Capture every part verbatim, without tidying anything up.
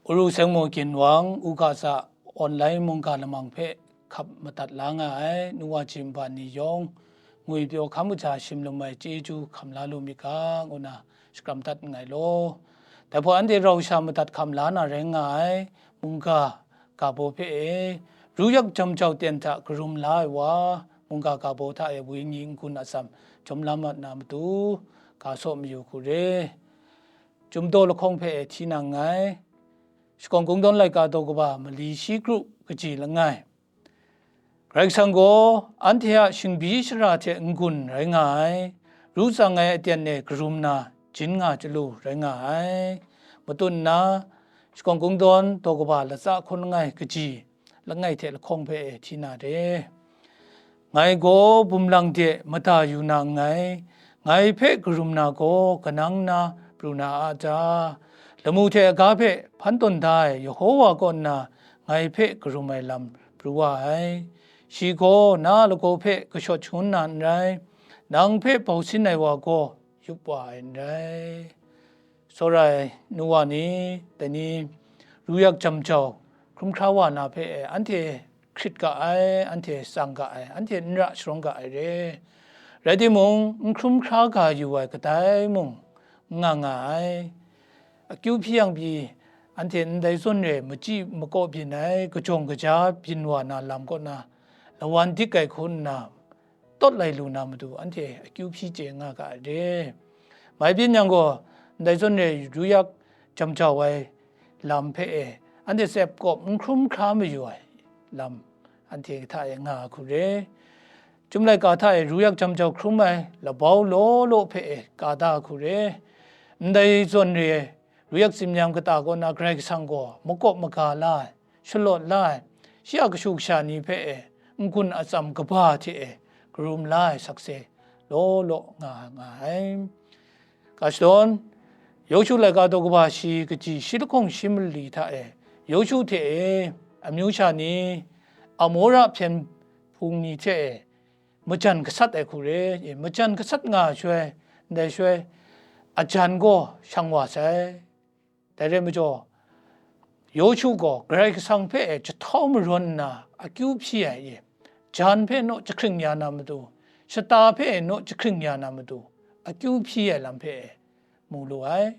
Uru Seng Maw Ginwang, u ga tsa, online mungga lamang hpe hkap madat la nga ai, nu wa ji nba ni yawng, ngwi pyaw hkam kaja shim lum ai chyeju hkam la lu myit ga, ngu na shakram dat nngai law. Dai hpaw anhte rau sha madat hkam la na rai nga ai, mungga ga baw hpe e, ru yak jam jau ten hta karum la ai wa, mungga ga baw hta e wenyi n-gun atsam jawm la mat na matu, ga saw mayu hku re. Chyum daw lahkawng hpe e hti na nngai. Shakawn Kungdawn laika daw kaba mali shi kru kaji langai. Karai Kasang gaw anhte a shingbi shara hte n-gun rai nga ai, ru tsang ai aten e karum na jin nga chyalu rai nga ai. Matut nna, Shakawn Kungdawn daw kaba latsa hkun langai kaji langai hte lahkawng hpe e hti na re. Ngai gaw bum lang de mada yu na nngai, ngai hpe karum na gaw kanang na pru na a ta? Lamu hte aga hpe hpan tawn da ai Yehova kaw nna ngai hpe karum ai lam pru wa ai. Shi gaw na a lagaw hpe kashawt shangun na n rai, nang hpe bau sin ai wa gaw yup wa ai n rai. Tsawra ai nu wa ni, dai ni, ru yak jam jau, hkrum hkra wa na hpe e, anhte hkrit ga ai, anhte tsang ga ai, anhte n ra sharawng ga ai re. Rai timung, n hkrum hkra ga yu ai kadai mung n nga nga ai. Akyu hpyi yang pyi, anhte ndai zawn re ai machyi makaw byin ai, kajawng kaja byin wa na lam kaw na, lawan dik ai hku nna, tawt lai lu na matu anhte akyu hpyi chye nga ga ai re. Mai byin yang gaw, ndai zawn re ai ru yak jam jau ai lam hpe e, anhte tsep kawp n hkrum hkra mayu ai lam anhte hta e nga ai hku re. Chyum laika hta e ru yak jam jau hkrum ai labau law law hpe e ka da ai hku re. Ndai zawn re ai ru yak tsin-yam kata kaw na Karai Kasang gaw makawp maga la ai, shalawt la ai, shi a kashu kasha ni hpe e n-gun atsam kaba hte e karum la ai sakse law law nga nga ai. Ga shadawn, Yawshu laika daw kaba shi kaji shi lahkawng shi mali hta e, Yawshu hte e amyu sha ni, Amora hpyen hpung ni hte e majan gasat ai hku re, e, majan gasat nga ai shaloi, ndai shaloi, ajan gaw shang wa sai. Dai rai majaw, Yawshu gaw Karai Kasang hpe e jahtau marawn nna akyu hpyi ai e, jan hpe naw jahkring ya na matu, shata hpe e naw jahkring ya na matu, akyu hpyi ai lam hpe e mu lu ai.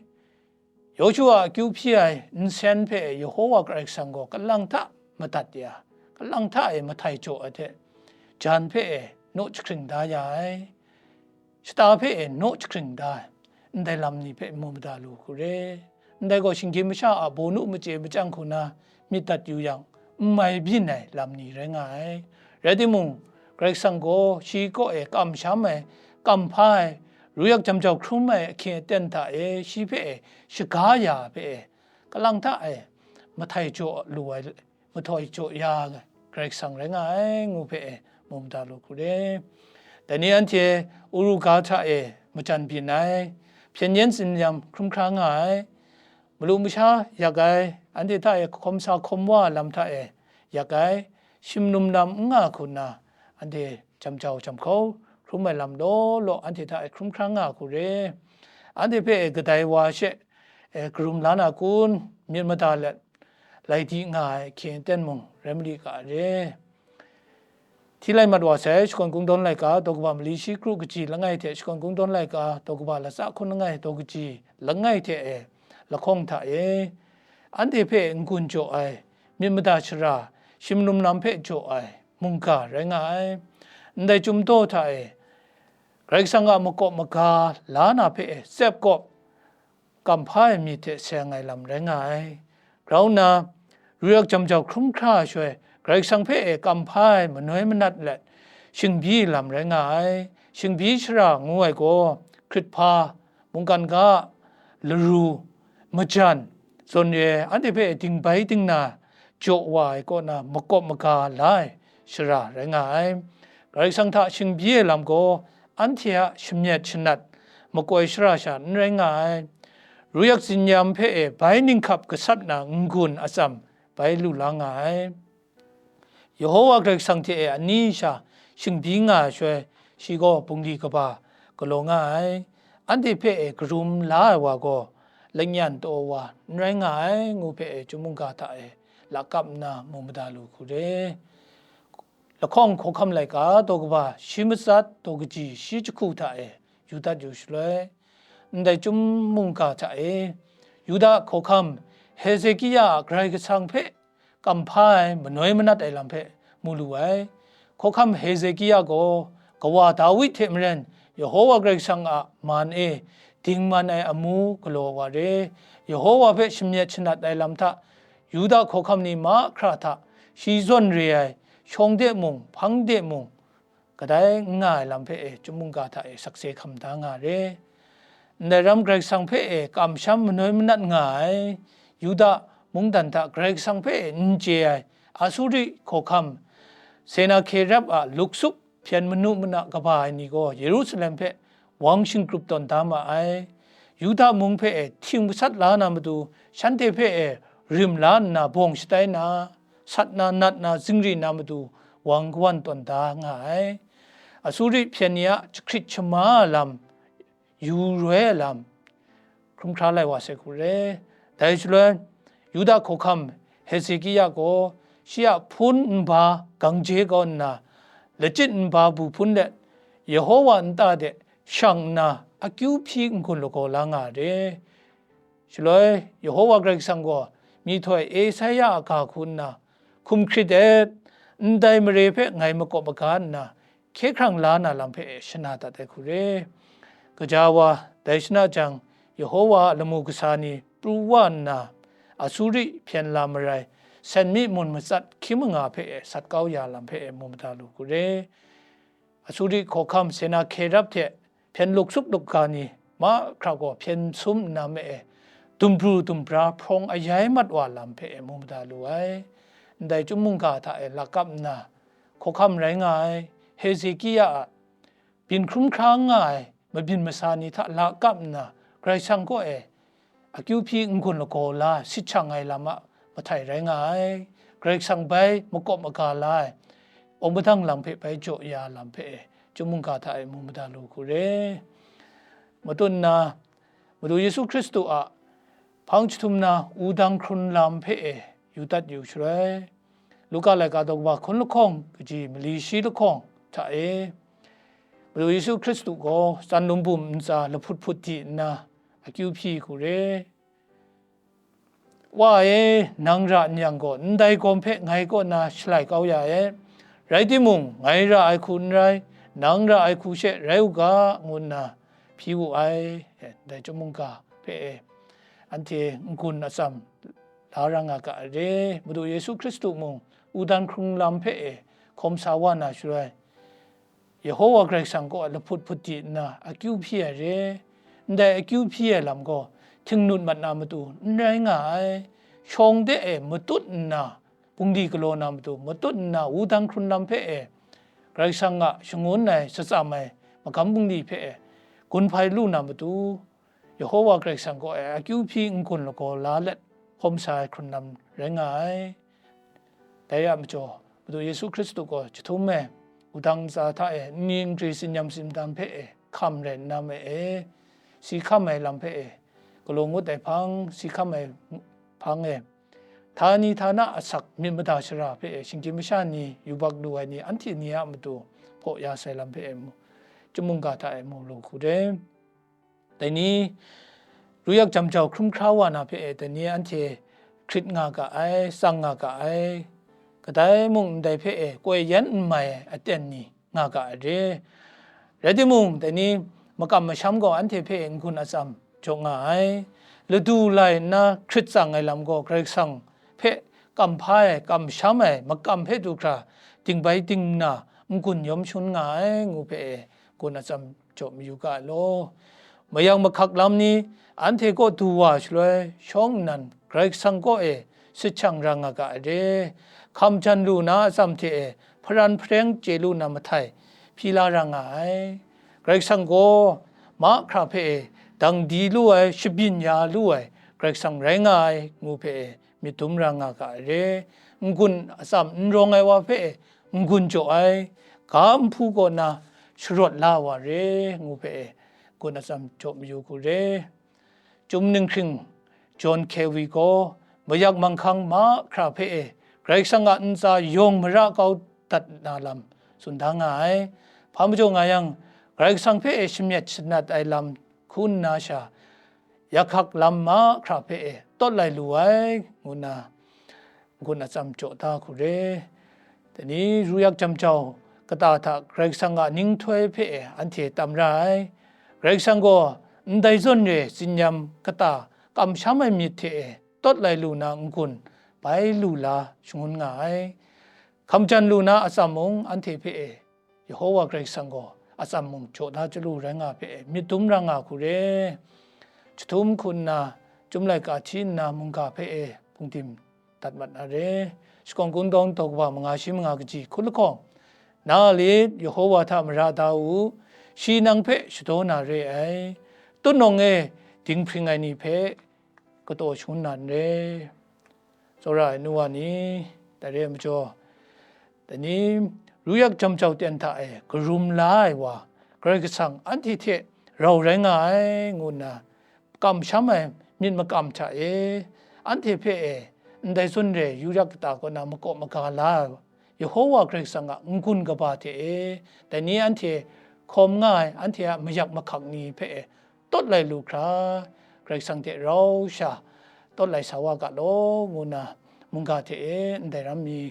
Yawshu a akyu hpyi ai nsen hpe e Yehova Karai Kasang gaw kalang hta madat ya, kalang hta e mahtai jaw ai hte, jan hpe e naw jahkring da ya ai. Shata hpe e naw jahkring da ai, ndai lam ni hpe mu mada lu hku re. Ndai gaw shinggyim masha a bawnu machye machyang hku na myit dat yu yang, n mai byin ai lam ni rai nga ai. Rai timung, Karai Kasang gaw shi kaw e kamsham ai, kamhpa ai, ru yak jam jau hkrum ai ahkying aten hta e shi hpe e shaga ya ai hpe e, kalang hta e mahtai jaw lu ai, mahtai jaw ya ai Karai Kasang rai nga ai, ngu hpe e mu mada lu hku re. Dai ni anhte Uru ga hta e majan byin ai, hpyen yen tsin-yam hkrum hkra nga ai, malu masha yak ai, anhte hta e hkawm sa hkawm wa lam hta e yak ai, shim lum lam n nga hku nna, anhte jam jau jam hkau hkrum ai lam law law anhte hta e hkrum hkra nga hku re. Anhte hpe e kadai wa she e karum la na kun, myit mada let, lai di nga ai ahkying aten mung rai mali ga re. Hti lai mat wa sai, Shakawn Kungdawn laika daw kaba mali shi kru kaji langai hte Shakawn Kungdawn laika daw kaba latsa hkun langai daw kaji langai hte e lahkawng hta e, anhte hpe n-gun jaw ai, myit mada shara, shim lum lam hpe jaw ai mungga rai nga ai. Ndai Chyum daw hta e, Karai Kasang a makawp maga la na hpe e tsep kawp, kamhpa ai myit hte seng ai lam rai nga ai. Grau nna, ru yak jam jau hkrum hkra ai shaloi, Karai Kasang hpe e kamhpa ai manoi manat let, shingbyi lam rai nga ai. Shingbyi shara ngu ai gaw, hkrit hpa, mungkan ga, laru, majan, zawn re ai, anhte hpe dingbai dingna jaw wa ai kaw na makawp maga la ai shara rai nga ai. Karai Kasang hta shingbyi ai lam gaw, anhte a shamyet shanat makoi shara sha n rai nga ai. Ru yak tsin-yam hpe e bai ninghkap gasat na n-gun atsam bai lu la nga ai. Yehova Karai Kasang hte e ani sha shingbyi nga ai shaloi, shi gaw bungli kaba galaw nga ai. Anhte hpe e karum la ai wa gaw, lanyan taw wa n rai nga ai, ngu hpe e, chyum mungga hta e lakap nna mu mada lu hku re. Lahkawng hkawhkam laika daw kaba shi matsat, daw kaji shi jahku hta e yu dat yu shaloi, ndai chyum mungga hta e, Yuda hkawhkam Hezekia a Karai Kasang hpe kamhpa ai, manoi manat ai lam hpe mu lu ai. Hkawhkam Hezekia gaw kawa Dawi hte maren Yehova Karai Kasang a man e dingman ai amu galaw wa re, Yehova hpe shamyet shanat ai lam hta, Yuda hkawhkam ni mahkra hta shi zawn re ai shawng de mung, hpang de mung, kadai n nga ai lam hpe e, chyum mungga hta e sakse hkam da nga re. Ndai ram Karai Kasang hpe e kamsham manoi manat nga ai, Yuda mungdan hta Karai Kasang hpe e n chye ai Asuri hkawhkam Senahkerib a luksup hpyen manu mana kaba ai ni gaw Yerusalem hpe wang shinggrup tawn da ma ai. Yuda mung hpe e hting masat la na matu, shanhte hpe e rim la nna bawng shatai na, sat na, nat na, zingri na matu wang kawan tawn da nga ai. Asuri hpyen ni a jahkrit shama a lam, yu roi ai lam, hkrum hkra lai wa sai hku re. Dai shaloi, Yuda hkawhkam Hezekia gaw shi a hpun nba gangje kau nna, lachyit nba bu hpun let, Yehova nta de shang nna, akyu hpyi n-gun lagaw la nga re. Shaloi, Yehova Karai Kasang gaw myihtoi Esaia a ga hku nna, hkum hkrit et, ndai mare hpe ngai makawp maga nna, hkye hkrang la na lam hpe e shana dat ai hku re. Gaja wa, dai shana jang, Yehova a lamu kasa ni pru wa nna, Asuri hpyen lam marai, sen mi mun matsat hkying manga hpe e sat kau ya lam hpe e mu mada lu hku re. Asuri hkawhkam Senahkerib hte hpyen luksup lukga ni mahkra gaw hpyen sum nna me e, dumbru dumbra hprawng ayai mat wa lam hpe e mu mada lu ai. Ndai chyum mungga hta e lakap nna, hkawhkam rai nga ai Hezekia a byin hkrum hkra nga ai mabyin masa ni hta lakap nna, Karai Kasang kaw e akyu hpyi n-gun lagaw la sit shang ai lam a mahtai rai nga ai. Karai Kasang bai makawp maga la ai, awng padang lam hpe bai jaw ya lam hpe e, chyum mungga hta e mu mada lu hku re. Matut nna, Madu Yesu Hkristu a hpang jahtum na wudang hkrun lam hpe e yu dat yu shaloi, Luka laika daw kaba hkun lahkawng kaji mali shi lahkawng hta e, Madu Yesu Hkristu gaw tsan lumbum ntsa lahput hput di nna akyu hpyi hku re. Wa e, nang ra n yang gaw, ndai gawm hpe ngai kaw na shalai kau ya e, rai timung, ngai ra ai hku n rai, nang ra ai hku she rai u ga, ngu nna hpyi wu ai. E, ndai chyum mungga hpe e, anhte n-gun atsam la ra nga ga ai re. Madu Yesu Hkristu mung, wudang hkrung lam hpe e hkawm sa wa na shaloi, Yehova Karai Kasang kaw lahput hput di nna akyu hpyi ai re. Ndai akyu hpyi ai lam gaw, htingnut mat na matu n rai nga ai. Shawng de e matut nna, bungli galaw na matu, matut nna wudang hkrun lam hpe e, Karai Kasang a shangun ai, shatsam ai magam bungli hpe e, gun hpai lu na matu, Yehova Karai Kasang kaw e akyu hpyi n-gun lagaw la let hkawm sa ai hkrun lam rai nga ai. Dai a majaw, Madu Yesu Hkristu gaw jahtum e, wudang ntsa hta e nni nkri tsinyam tsimdan hpe e hkam rai nna me e, si hkam ai lam hpe e galaw ngut ai hpang, si hkam ai hpang e, htani htana asak myit mada shara hpe e shinggyim masha ni yubak lu ai ni, anhte ni a matu hpaw ya sai lam hpe e mu, chyum mungga hta e mu lu hku re. Dai ni, ruyak jam jau hkrum hkra wa na hpe e, dai ni anhte hkrit nga ga ai, tsang nga ga ai, kadai mung ndai hpe e koi yan n mai ai aten ni nga ga ai re. Rai timung, dai ni makam masham gaw anhte hpe n-gun atsam jaw nga ai. Ladu lai nna hkrit tsang ai lam gaw Karai Kasang hpe kamhpa ai, kamsham ai makam hpe du hkra, dingbai dingna n-gun yawm shangun nga ai, ngu hpe e gun atsam jaw mayu ga ai law. Mayang mahkak lam ni anhte kaw du wa shaloi, shawng nnan Karai Kasang kaw e sit shang ra nga ga ai re. Hkam jan lu na atsam hte e hparan hpareng chye lu na mahtai hpyi la ra nga ai. Karai Kasang gaw mahkra hpe e dang di lu ai, shabyin ya lu ai Karai Kasang rai nga ai, ngu hpe e myit dum ra nga ga ai re. N-gun atsam n rawng ai wa hpe e n-gun jaw ai, ga nhpu kaw na sharawt la wa re, ngu hpe e gun atsam jaw mayu hku re. Chyum ninghkring John Calvin gaw mayak manghkang mahkra hpe e Karai Kasang a ntsa yawng mara kau dat na lam tsun da nga ai. Hpa majaw nga yang, Karai Kasang hpe e shamyet shanat ai lam hku nna sha, yak hkak lam mahkra hpe e tawt lai lu ai, ngu nna n-gun atsam jaw da hku re. Dai ni, ru yak jam jau kata hta Karai Kasang a ninghtoi hpe e anhte tam ra ai. Karai Kasang gaw ndai zawn re tsinyam kata kamsham ai myit hte e tawt lai lu na n-gun bai lu la shangun nga ai. Hkamjan lu na atsam mung anhte hpe e Yehowa Karai Kasang gaw atsam mung jaw da chyalu rai nga hpe e myit dum ra nga hku re. Jahtum hku nna, Chyum laika hti nna mungga hpe e hpungdim dat mat na re. Shakawn kun gawng daw kaba manga shi manga kaji hkut lahkawng, na a lit, Yehowa hta mara da u, shi nang hpe shadaw na re ai. Tutnawng e dinghpring ai ni hpe kataw shangun na n re. Tsawra ai nu wa ni, dai re ai majaw, dai ni, ru yak jam jau ten hta e karum la ai wa, Karai Kasang anhte hte rau rai nga ai, ngu nna kamsham ai myit makam hta e, anhte hpe e ndai zawn re yu yak kata kaw na makaw maga la ai Yehowa Karai Kasang a n-gun kaba hte e, dai ni anhte hkawm nga ai anhte a mayak mahkak ni hpe e tawt lai lu hkra, Karai Kasang hte rau sha tawt lai sa wa ga law, ngu nna mungga hte e ndai ram mi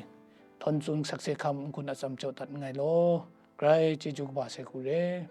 htawn tsun sakse hkam n-gun atsam jaw dat nngai law, grai chyeju kaba sai hku re.